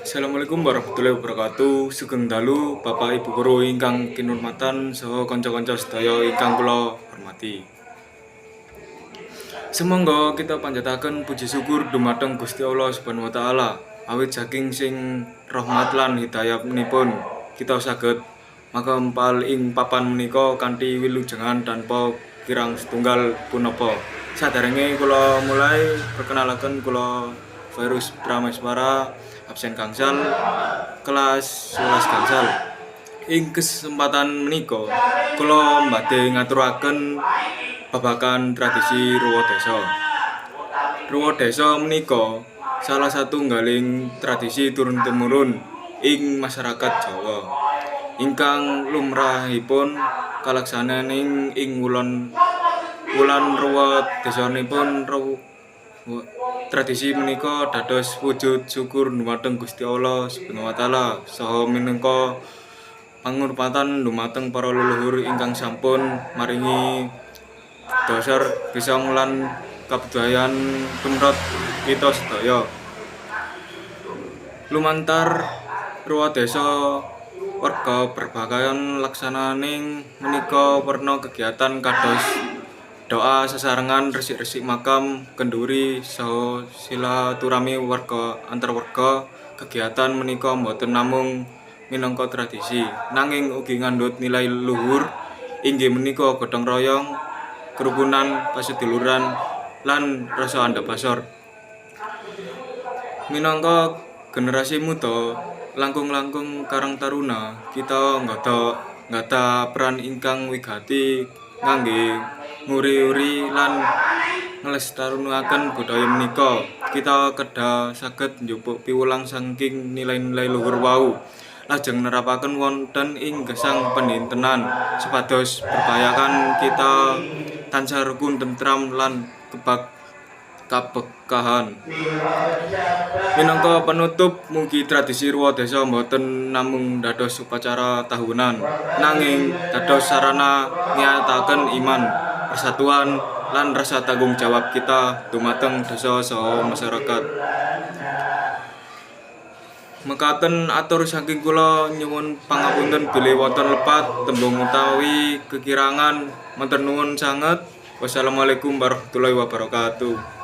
Assalamualaikum warahmatullahi wabarakatuh. Sugeng dalu, Bapak Ibu guru ingkang kinurmatan saha kanca-kanca sedaya ingkang kula hormati. Sumangga kita panjataken puji syukur dumateng Gusti Allah Subhanahu wa taala, awit saking sing rahmat lan hidayahipun kita saged makempal ing papan menika kanthi wilujengan tanpa kirang setunggal punapa. Saderenge kula mulai, perkenalaken, kula Virus Prameswara, absen 0, kelas 11 gangsal. Ing kesempatan menika kula badhe ngaturaken babagan tradisi Ruwah Desa. Ruwah Desa menika salah satunggaling tradisi turun temurun ing masyarakat Jawa ingkang lumrahipun kalaksanan ing wulan wulan Ruwah desanipun. Tradisi menika dados wujud syukur dumateng Gusti Allah Subhanahu wa taala saha minangka pangurmatan dumateng para leluhur ingkang sampun maringi dasar gesang lan kabudayan tumrap kita sedaya. Lumantar Ruwah Desa, warga berbagai laksananing menika werna kegiatan kados doa sesarengan, resik-resik makam, kenduri, saha silaturahmi warga antar warga. Kegiatan menika boten namung minangka tradisi, nanging ugi ngandhut nilai luhur, inggih menika gotong royong, kerukunan, paseduluran, lan rasa andhap asor. Minangka generasi muda, langkung-langkung Karang Taruna, kita nggadhah peran ingkang wigati ngangge nguri-uri lan nglestarunaken budaya menika. Kita kedah saged njupuk piwulang saking nilai-nilai luhur wau, lajeng nerapaken wonten ing gesang padintenan supados perbayakan kita tansah rukun, tentrem, lan kebak kabekahan. Minangka penutup, mugi tradisi Ruwah Desa boten namung dados upacara tahunan, nanging dados sarana ngiyataken iman, persatuan, lan rasa tanggung jawab kita dumateng desa saha masyarakat. Mekaten atur saking kula, nyuwun pangapunten bilih wonten lepat tembung utawi kekirangan. Matur nuwun sanget. Wassalamualaikum warahmatullahi wabarakatuh.